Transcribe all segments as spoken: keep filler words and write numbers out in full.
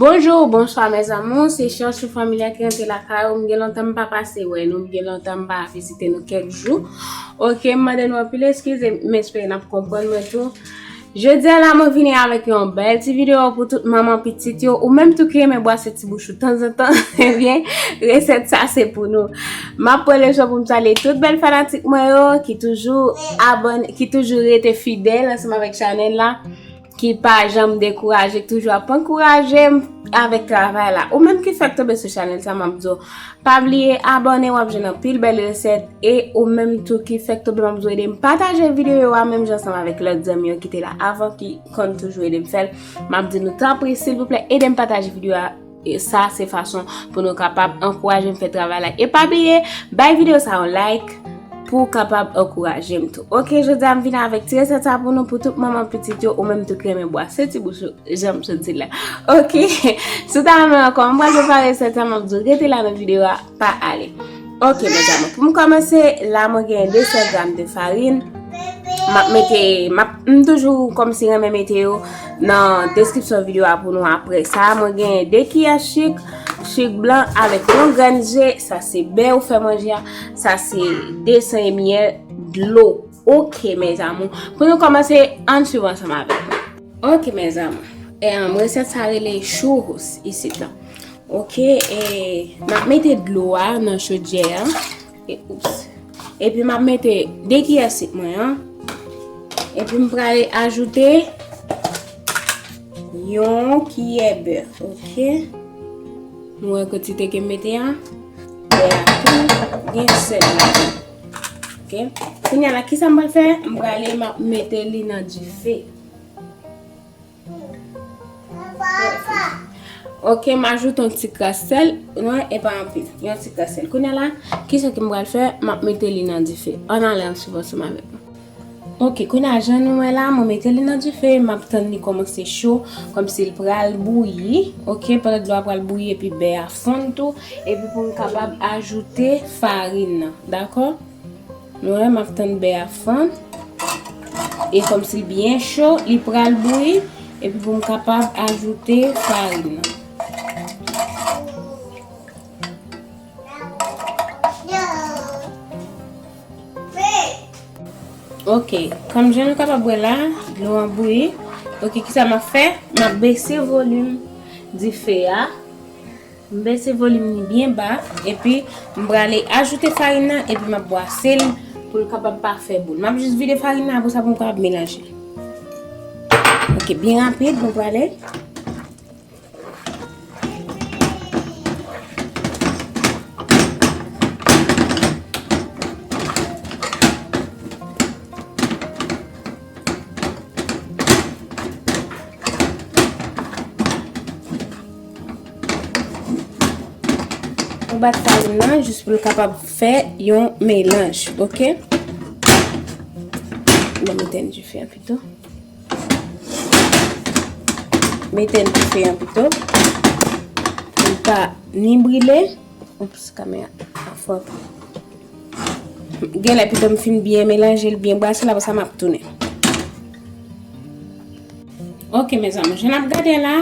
Bonjou, bonswa mes amours, se Chèchou Family a ki rantre lakay ou. M gen lontan m pa pase wè nou, m gen lontan m pa vizite nou kèk jou. Ok, m mande nou anpil eskiz e m espere n ap konprann mwen tou. Jodi a la, mwen vini avèk yon bèl ti videyo pou tout manman pitit yo, ou menm tou ki renmen bwase ti bouch ou tanzantan, ebyen, resèt sa se pou nou. M ap pran leson pou m salye tout bèl fanatik mwen yo ki toujou abòne, ki toujou rete fidèl ansanm avèk chanèl la, ki pa janm dekouraje, ki toujou ap ankouraje m avèk travay la. Ou menm ki fèk tonbe sou chanèl sa, m ap di w, pa bliye abòne, w ap jwenn anpil bèl resèt. E ou menm tou ki fèk tonbe, m ap di w ede m pataje videyo a, menm jan ansanm avèk lòt zanmi yo ki te la avan, ki konn toujou ede m fè l. M ap di nou, tanpri, silvouplè, ede m pataje videyo a. E sa se fason pou nou kapab ankouraje m fè travay la. E pa bliye, bay videyo sa yon like pou w kapab ankouraje m tou. Ok, jodi a m vin avèk ti resèt sa pou nou, pou tout manman pitit yo, ou menm tou ki renmen bwase ti bouch ou, jan m sot di la. Ok, si w ta renmen ankò, m pral prepare resèt sa, m ap di w rete la nan videyo a, pa ale. Ok, mes amours, pou m kòmanse, la mwen gen de san gram de farin. M ap mete, m ap, m toujou kòmsi renmen mete yo nan deskripsyon videyo a pou nou apre sa. Mwen gen de kiyè chik, chik blan avèk yon grenn je, sa se bè ou fè manje a, sa se de san mililitre dlo. Ok, mes amours, pou nou kòmanse, ann swiv ansanm avèk mwen. Ok, mes amours, e, um, resèt sa rele churros isit la. Ok, e m ap mete dlo a nan chodyè a. E, oups. Epi m ap mete de kiyè sik mwen an. Epi m prale ajoute yon kiyè bè. Ok. Nou wè kantite ke m mete a. Bè a tou gen sèl ladan. Ok. Kounye a la, kisa m pral fè? M prale, m ap mete li nan dife. Ok, m ajoute yon ti kras sèl. Non, e pa anpil. Yon ti kras sèl. Kounye a la, kisa ke m pral fè? M ap mete li nan dife. Ann ale ann swiv ansanm avèk mwen. Ok, kounye a, jan nou wè la, mwen mete li nan dife, m ap tann li kòmanse cho, kòmsi l pral bouyi. Ok, pandan dlo a pral bouyi, epi bè a fonn tou, epi pou m kapab ajoute farin nan, dakò? Nou wè, m ap tann bè a fonn. E kòmsi l byen cho, li pral bouyi. Epi pou m kapab ajoute farin nan. Ok, kòm jan nou kapab wè la, dlo an bouyi. Ok, kisa m ap fè? M ap bese volim dife a. M bese volim li byen ba, epi m prale ajoute farin nan, epi m ap bwase l pou l kapab pa fè boul. M ap jis vide farin nan, apre sa pou m kapab melanje l. Ok, byen rapid, nou prale. Ou bat farin nan jis pou l kapab fè yon melanj, ok? Bon, m etèn dife an pito. M etèn dife an pito. Pou l pa ni brile. Oups, kamera a frape. Genlè pito m fin byen melanje l, byen brase l, apre sa m ap tounen. Ok, mes amours, jan n ap gade la,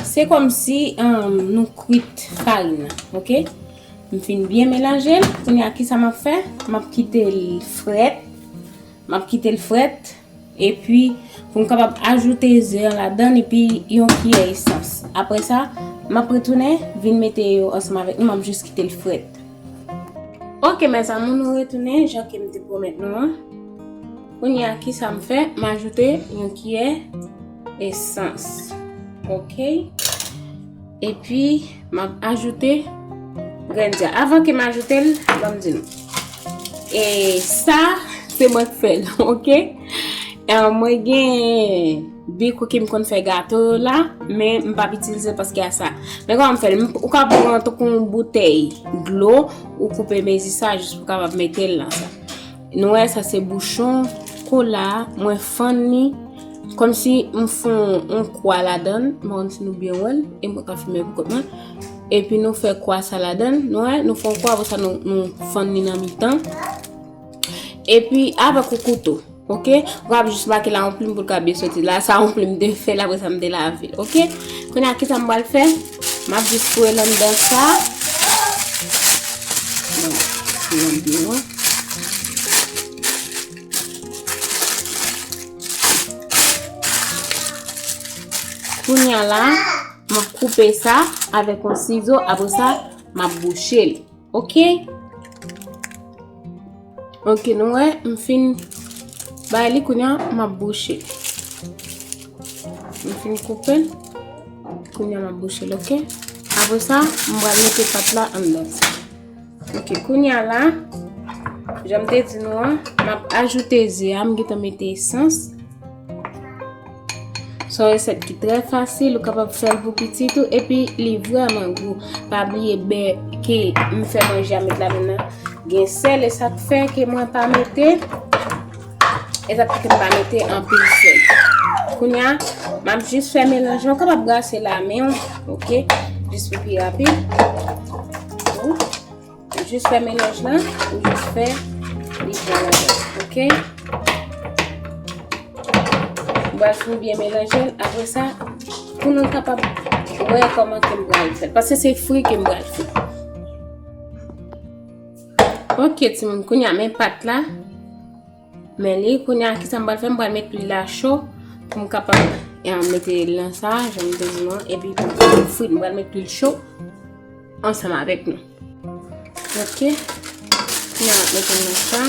se kòmsi, um, nou kwit farin nan, ok? M fin byen melanje l, kounye a kisa m ap fè? M ap kite l frèt. M ap kite l frèt. Epi, pou m kapab ajoute ze an ladan l, epi yon kiyè esans. Apre sa, m ap retounen, vin mete yo ansanm avèk nou, m ap jis kite l frèt. Ok, mes amours, nou retounen, jan ke m te pwomèt nou an. Kounye a, kisa m fè? M ajoute yon kiyè esans. Ok. Epi, m ap ajoute grenn dya. Avan ke m ajoute l, ban m di nou. E sa, se mwen k fè l, ok? E, mwen gen bik ou ki m konn fè gato yo la, men m p ap itilize paske a sa. Men kòman m fè l? M, ou ka pran tankou yon boutèy dlo, ou koupe mezi sa, jis pou w kapab mete l nan sa. Nou wè, sa se bouchon kola, mwen fann li, kòmsi m fè yon, yon kwa ladan l, m pa konn si nou byen wè l, e mwen ka filme pou kont mwen. Epi nou fè kwa sa ladan l, nou wè, nou fè yon kwa, apre sa nou, nou fann li nan mitan. Epi avèk yon kouto. Oke, ou ap jis make la yon plim pou l ka byen soti. La, sa yon plim de fèy, apre sa m te lave l. Oke, kounye a, kisa m pral fè? M ap jis foure l anndan sa. Bon, foure l byen lwen. Kounye a la, m ap koupe sa avèk yon sizo, apre sa, m ap bouche l. Oke? Oke, nou wè, m fin bay li, kounye a, m ap bouche l. M fin koupe l, kounye a, m ap bouche l, oke? Apre sa, m pral mete pat la anndan sa. Oke, kounye a la, jan m te di nou an, m ap ajoute ze a, m gentan mete esans. Se yon resèt ki trè fasil, ou kapab fè l pou pitit ou, epi li vrèman gou. Pa bliye bè ke m fè manje a met ladann nan gen sèl, e sa k fè ke mwen pa mete, e sa k fè ke m pa mete anpil sèl. Kounye a, m ap jis fè melanj lan, ou kapab brase la men w, oke, jis pou pi rapid. Jis fè melanj lan, ou jis fè li pran ladan, oke? Ou pral fin byen melanje l, apre sa, pou nou kapab wè kòman ke m pral fè l, paske se fri ke m pral fè. Oke, timoun, kounye a, men pat la. Men li, kounye a, kisa m pral fè? M pral met lwil la cho pou m kapab, eh, mete l nan sa, jan m te di nou an, epi pou m fri, m pral met lwil cho ansanm avèk nou. Oke. Kounye a, m ap mete l nan sa.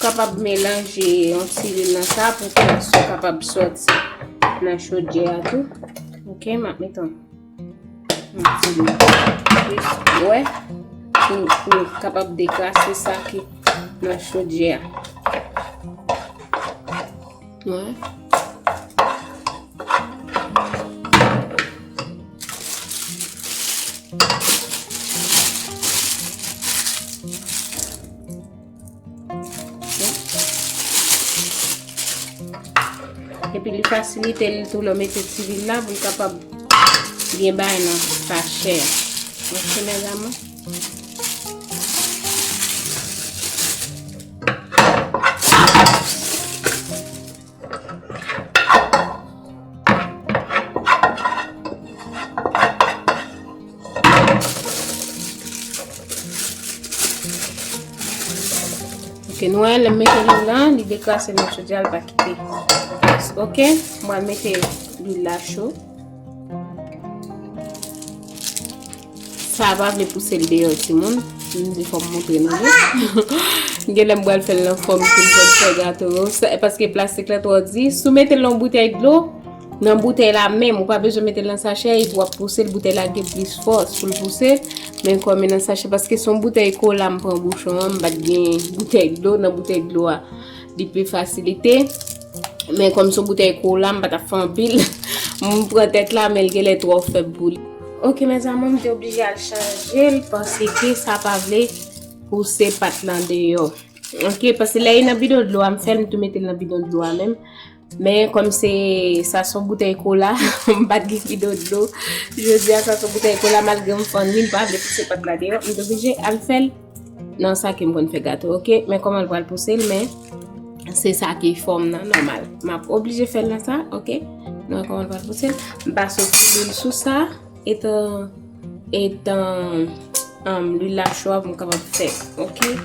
Ou kapab melanje yon ti lwil nan sa pou plas ou kapab sòti nan chodyè a tou. Oke, m ap mete yon, yon ti lwil plis, wè, pou, pou kapab dekrase sa ki nan chodyè a. Wè. Epi li fasilite li tou lè w mete ti lwil la pou l kapab byen bay nan sachè a. Oke, mezanmi. Oke, nou wè, lè m mete lwil lan, li dekrase nan chodyè a, li pa kite. Oke, m pral mete lwil la cho. Sa pa vle pouse l deyò, timoun. M di fò m montre nou li. Genlè m pral fè l nan fòm ki m konn fè gato yo. Sa, paske plastik la twò di. Si w mete l nan yon boutèy dlo, nan boutèy la menm, ou pa bezwen mete l nan sachè, epi w ap pouse l, boutèy la gen plis fòs pou l pouse. Men kòm e nan sachè, paske se yon boutèy kola m pran bouchon an, m pa t gen boutèy dlo, nan boutèy dlo a, li pi fasilite. Men kòm se yon boutèy kola, m pa t ap fè anpil. M pran tèt la, men l genlè twò fèb pou li. Oke, mezanmi, m te oblije al chanje l, paske sa pa vle pouse pat lan deyò. Oke, paske lè e nan bidon dlo a, m fè l, m tou mete l nan bidon dlo a menm. Men kòm se, sa se yon boutèy kola, m pa t gen bidon dlo. Jodi a, sa se yon boutèy kola, malgre m fann li, m pa vle pouse pat la deyò. M te oblije al fè l nan sa ke m konn fè gato, oke? Men kòman l pral pouse l, men se sa ki fòm nan, nòmal. M ap oblije fè l nan sa, oke? Nou wè kòman l pral pouse l. M pase ti lwil sou sa, etan, etan, um, lwil la cho a pou m kapab fè, oke?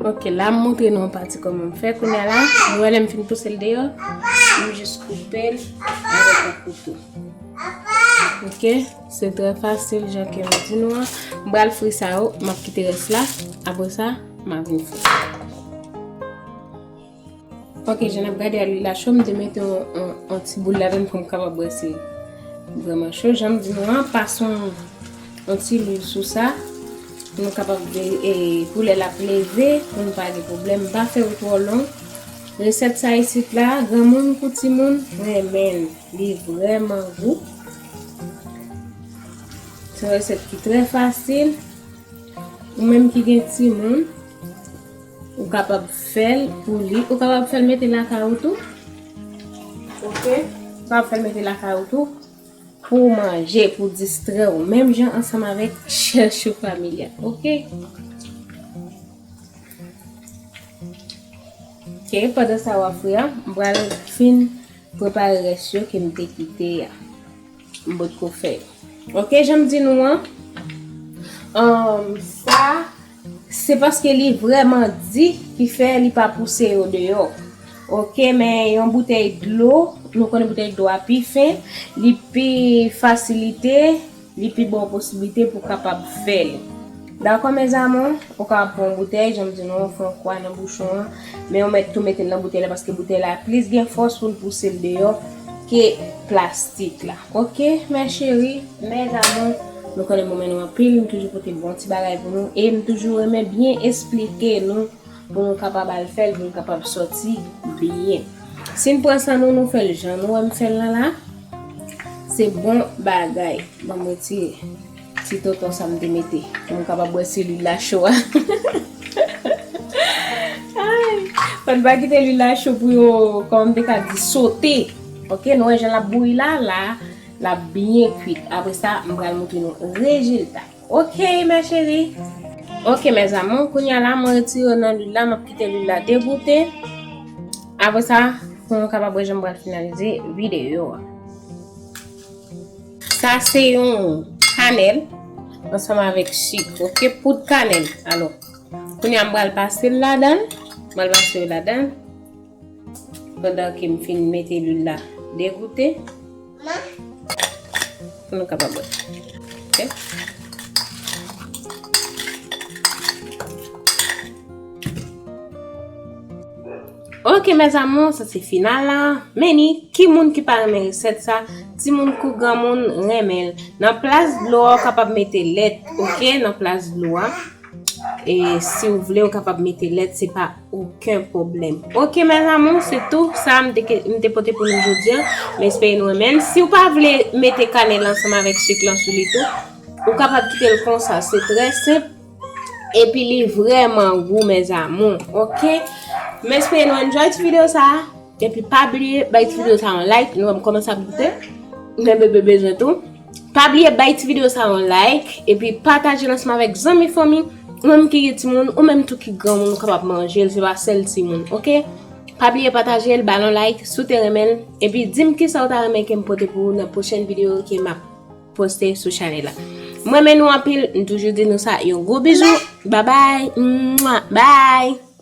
Oke, la m montre nou yon pati kòman m fè. Kounye a la, nou wè lè m fin pouse l deyò, m jis koupe l avèk yon kouto. Oke, se trè fasil, jan ke m di nou an. M pral fri sa yo, m ap kite rès la. Apre sa, m a vin fri. Oke, jan n ap gade a, lwil la cho, m te mete yon, yon, yon ti boul ladann pou m kapab wè si li vrèman cho. Jan m di nou an, pase yon, yon ti lwil sou sa. Pou nou kapab veye, e, pou lè l ap leve, pou nou pa gen pwoblèm. M pa fè yo twò long. Resèt sa isit la, granmoun kou timoun renmen l. Li vrèman gou. Se yon resèt ki trè fasil. Ou menm ki gen timoun, Ou kapab fè l pou li, ou kapab fè l mete lakay ou tou. Ok? Ou kapab fè l mete lakay ou tou. Pou w manje, pou w distrè w. Menm jan ansanm avèk chèchou familya. Ok? Ok, pandan sa w ap fri a, m pral fin prepare rès yo ke m te kite a. M potko fè yo. Ok, jan m di nou an, um, sa, se paske li vrèman di ki fè li pa pouse yo deyò. Ok, men yon boutèy dlo, nou konnen boutèy dlo a pi fen, li pi fasilite, li pi ba w posiblite pou w kapab fè li. Dakò, mes amours? Ou kapab pran yon boutèy, jan m di nou, ou fè yon kwa nan bouchon an, men ou mèt tou mete l nan boutèy la, paske boutèy la plis gen fòs pou l pouse l deyò ke plastik la. Ok, mes chéries, mes amours, nou konnen m renmen nou anpil, m toujou pote bon ti bagay pou nou, e m toujou renmen byen esplike nou pou nou kapab al fè l, pou nou kapab sòti byen. Si n pran san nou, nou fè l jan nou wè m fè l lan la, se bon bagay. Ban m retire ti tonton sa m te mete pou m kapab wè si lwil la cho a. Ay, fò n pa kite lwil la cho pou yo, kòman m te ka di, sote. Ok, nou wè jan l ap bouyi la, la, l ap byen kwit. Apre sa, m pral montre nou rezilta. Ok, mes chéries. Ok, mes amours, kounye a la, mwen retire yo nan lwil la, m ap kite lwil la degoute. Apre sa, pou nou kapab wè jan m pral finalize videyo a. Sa se yon kanèl ansanm avèk sik, ok, poud kanèl. Alò, kounye a m pral pase l ladan l, m pral pase l ladan l pandan ke m fin mete lwil la degoute. Pou nou kapab wè. Ok. Ok, mes amours, sa se final la. Men ni, ki moun ki pa renmen resèt sa? Timoun kou granmoun renmen l. Nan plas dlo a, ou kapab mete lèt, ok? Nan plas dlo a. E si w vle, ou kapab mete lèt, se pa okenn pwoblèm. Ok, mes amours, se tou sa m te, ke- m te pote pou nou jodi a. M espere nou renmen l. Si w pa vle mete kanèl ansanm avèk sik lan sou li tou, ou kapab kite l konsa. Se trè senp. Epi li vrèman gou, mes amours. Ok? M espere nou enjoy ti videyo sa a. Epi pa bliye bay ti videyo sa a yon like. Nou wè m kòmanse ap goute. Men bebe bezwen tou. Pa bliye bay ti videyo sa a yon like. Epi pataje l ansanm avèk zanmi, fanmi. Ou menm ki gen timoun, ou menm tou ki granmoun, ou kapab manje l. Se pa sèl timoun. Ok? Pa bliye pataje l, ba l yon like si w te renmen l. Epi di m kisa w ta renmen ke m pote pou ou nan pwochèn videyo ke m ap poste sou chanèl la. M renmen nou anpil, m toujou di nou sa, yon gwo bizou. Babay. Mwa. Bye.